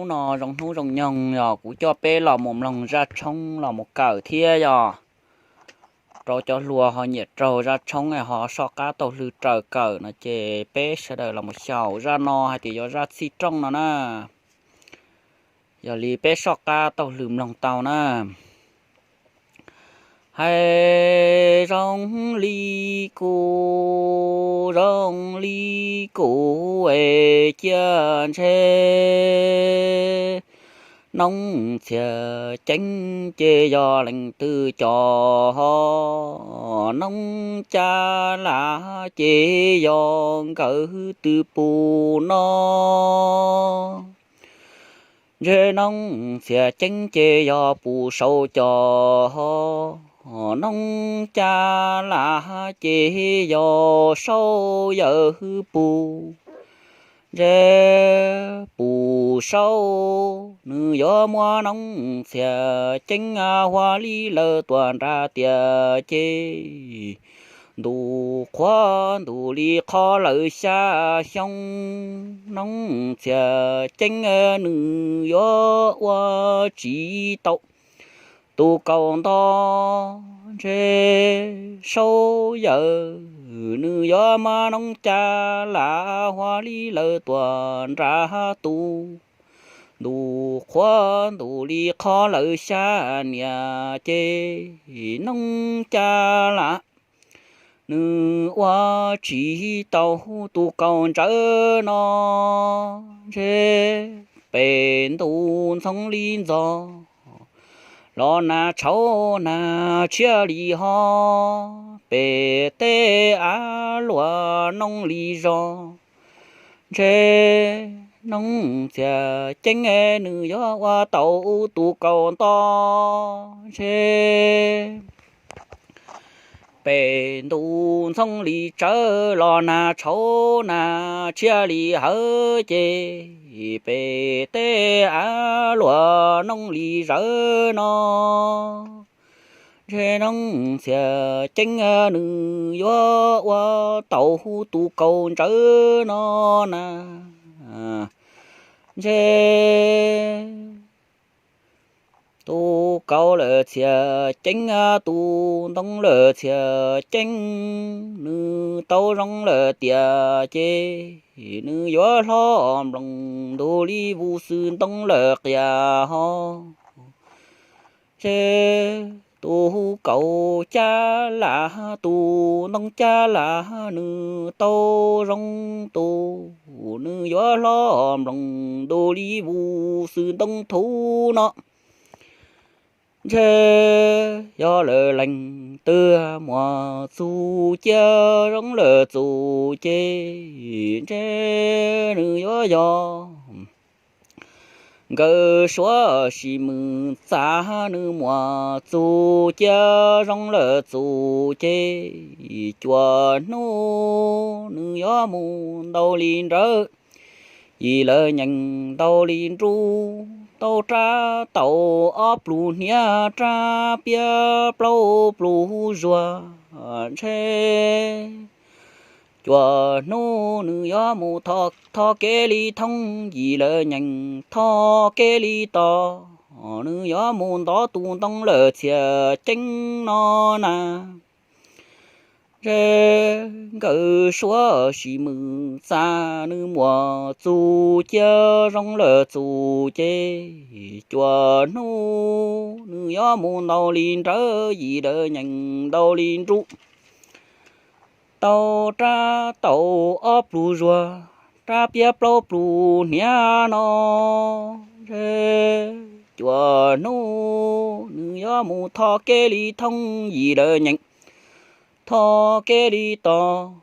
Hnub no zoo hnub zoo nyoog yog kuv coj peb los mus mloog zaj tshoob los mus kawm thiab yog rau cov hluas ho nyiam raug zaj tshoob ho soj qab taug hlw raws kawm no ces peb sawv daws los mus xyaum zaj no hais tias yog zaj txhij rooj no na. Yog li peb soj qab taug hlw mloog tau na. Hais zoo li kuv, zoo li kuv es cia ntshe Noog Txhiaj Ceeb ces yog leej twg cov ho, Noog Caj Las ces yog nkawd twb pum no. Ntshe Noog Txhiaj Ceeb ces yog pum Saub cov ho, Noog Caj Las ces yog Saub yawg pum. Ntshe pum Saub nws yuav muab Noog Txhiaj Ceeb hua li lawv tuaj nram tiaj ces ntuj qhuav ntuj li qhov lawm xya xyoo, Noog Txhiaj Ceeb nws yuav ua tsis tau tus kaus nto. Ntshe Saub yawg nws yuav muab Noog Caj Las hua li lawv tuaj nram tus ntuj qhuav ntuj li qhov lawm xya niam ces Noog Caj Las nws ua tsis tau tus kaus ntsawv no. Ntshe pem ntuj ntxhoo li ntxos los nag tshauv nag tshiab li ho, pem tej av luam nooj li zos. Ntshe Noog Txhiaj Ceeb nws yuav ua tau tus kaus nto. Ntshe pem ntuj ntxhoo li tsawv los nag tshauv nag tshiab li hawv ces pem tej av luam nooj li zawv no. Ntshe Noog Txhiaj Ceeb nws yuav ua tau tus kaus ntsawv no na. Ntshe tus kaus lawm txhiaj ceeb, tus ntoo lawm txhiaj ceeb, nws tau zoo lawm tiag ces nws yuav hlob nploos ntuj li vus xwm ntoo lawm qias ho. Ntshe tus kaus caj las, tus ntoo caj las nws tau zoo tus, nws yuav hlob nploos ntuj li vus xwm ntoo thuv no. Ntshe yog lawm leej twg muaj txuj cia zoo lawm txuj ces ntshe nws yuav yog Nkawd Suav Sis Mws Txas, nws muaj txuj cia zoo lawm txuj ces cuaj hnub nws yuav mus ntau li nrawv, yim lawv nyeem ntau li nruj, tau rab taus ob pluj hniav, rab piab plaub pluj zuag, ntshe cuaj hnub nws yuav mus tho kev li thoob, yim lawv nyeem tho kev li tos, nws yuav mus ntov tus ntoo lawm txhiaj ceeb no na. Ntshe Nkawd Suav Sis Mws Txas, nws muaj txuj cia zoo lawm txuj ces cuaj hnub nws yuav mus ntau li nrawv, yim lawv nyeem ntau li nruj, tau rab taus ob pluj zuag, rab piab plaub pluj hniav no. Ntshe cuaj hnub nws yuav mus tho kev li thoob, yim lawv nyeem tho kev li tos,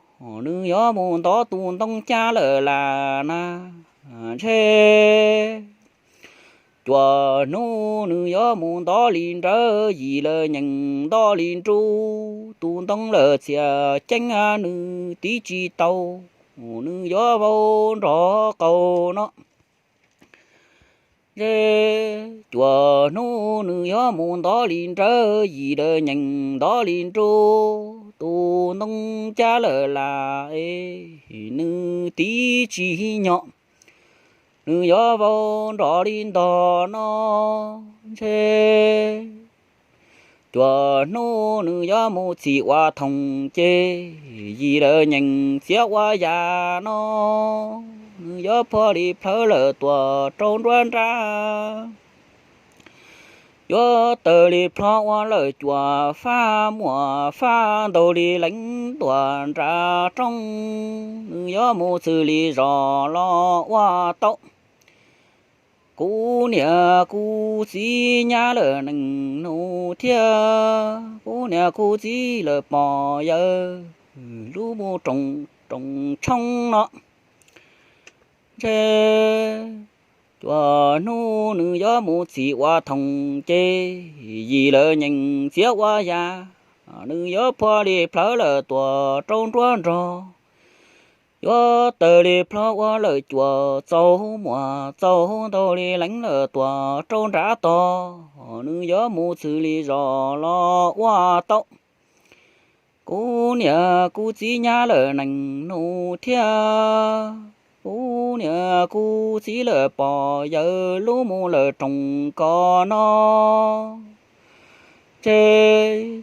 nws yuav mus ntov tus ntoo caj lawm las na. Ntshe cuaj hnub nws yuav mus ntov li nrawv, yim lawv nyeem ntov li nruj, tus ntoo lawm txhiaj ceeb, nws tiv tsis tau, nws yuav vau nrov qaug no. Ntshe cuaj hnub nws yuav mus ntov li nrawv, yim lawv nyeem ntov li nruj, tus ntoo caj lawm las es nws tiv tsis nyom. nws yuav vau nrov li ntog no. Ntshe cuaj hnub nws yuav mus txhim ua thoom ces, yim lawm nyeem txiav ua yam no, nws yuav phua li plhawv lawm tuam rau nruab nrab. Yuav tawg li plho ua lawm cuaj faj muaj faj ntaug li leev tuam nram roob, nws yuav mus txwv li zos los ua tau. Kuv niam kuv txiv nyab lawm nees nus thiab, kuv niam kuv txiv lawm pog yawg lub mus roos tshoob no. Ntshe cuaj hnub nws yuav mus txhim ua thoom ces, yim lawm nyeem txiav ua yam, nws yuav phua li plhawv lawm tuam rau nruab nrog. Yuav tawg li plho ua lawm cuaj txaus muaj txaus ntaug li leev lawm tuam rau nrab tog, nws yuav mus txwv li zos los ua tau. Kuv niam kuv txiv nyab lawm nees nus thiab, kuv niam kuv txiv lawm pog yawg lub mus lawm roos kos no. Ntshe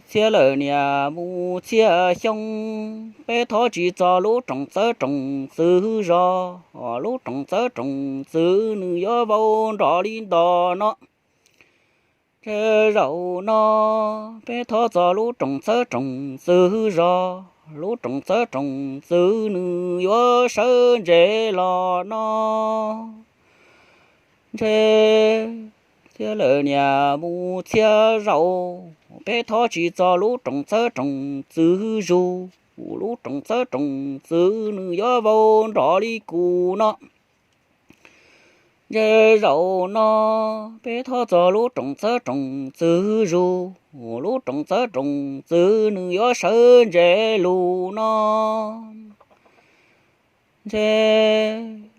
txhiab lawm niaj mus txhiab xyoo, peb thov tsis txog lub roos txawv roos txwv zos, lub roos txawv roos txwv nws yuav vau nrov li ntog no. Ntshe zaum no peb thov txog lub roos txawv roos txwv zos, lub roos txawv roos txwv nws yuav sawv ntsev los no. Ntshe txhiab lawm niaj mus txhiab zaus, peb thov tsis txog lub roos txawv roos txwv zus, lub roos txawv roos txwv nws yuav vau nrov li kuv no. Ntshe zaum no peb thov txog lub roos txawv roos txwv zus, lub roos txawv roos txwv nws yuav sawv ntsev lus no. Ntshe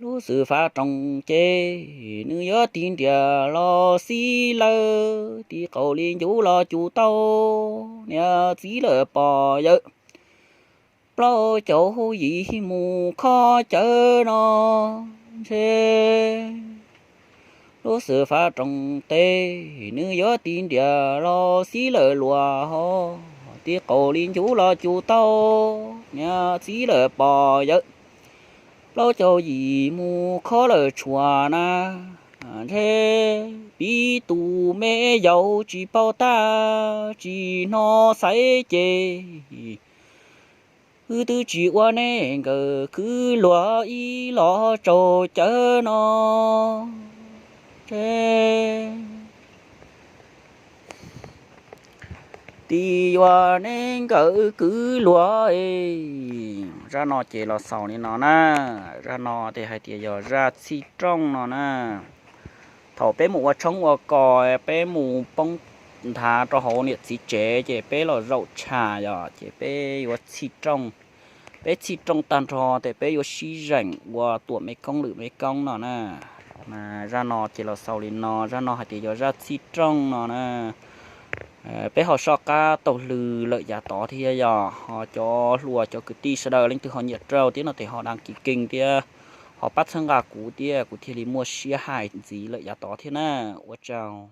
lub xwm fav roos ces nws yuav tiv nriam los xib lawm, tiv qaum li ncuv los cus tau, niam txiv lawm pog yawg plaub caug yim mus khob cawv no. Ntshe lub xwm fav roos tes nws yuav tiv nriam los xib lawm luag hos, tiv qaum li ncuv los cus tau, niam txiv lawm pog yawg plaub caug yim mus khob lawm tshuam na. Ntshe piv tus me yaus tsis paub tab tsis hnov xaiv ces, wb twb tsis ua nej nkawm kwv luag ib los tsaug cawv no. Ntshe tis yuav nej nkawm kwv luag. Zaj no ces los xaus li no na. Zaj no tes hais tias yog zaj txhij rooj no na. Thaum peb mus ua tshoob ua kos, peb mus poob nthav rau hauv niam txiv tsev ces peb los zaum tsham yog ces peb yuav txhij rooj. Peb txhij rooj tag nrho tes peb yuav sib zeem ua tuam me koob lwm me koob no na. Mas zaj no ces los xaus li no, zaj no hais tias yog zaj txhij rooj no na. Peb ho soj qab taug lw lawm yav tod thiab yog ho cov hluas cov kwv tij sawv daws leej twg ho nyiam rau thiab no tes ho đăng ký kênh thiab ho pab txhawb nqa kuv thiab kuv thiaj li muaj siab hais ntxiv lawm yav tod thiab na. Ua tsaug.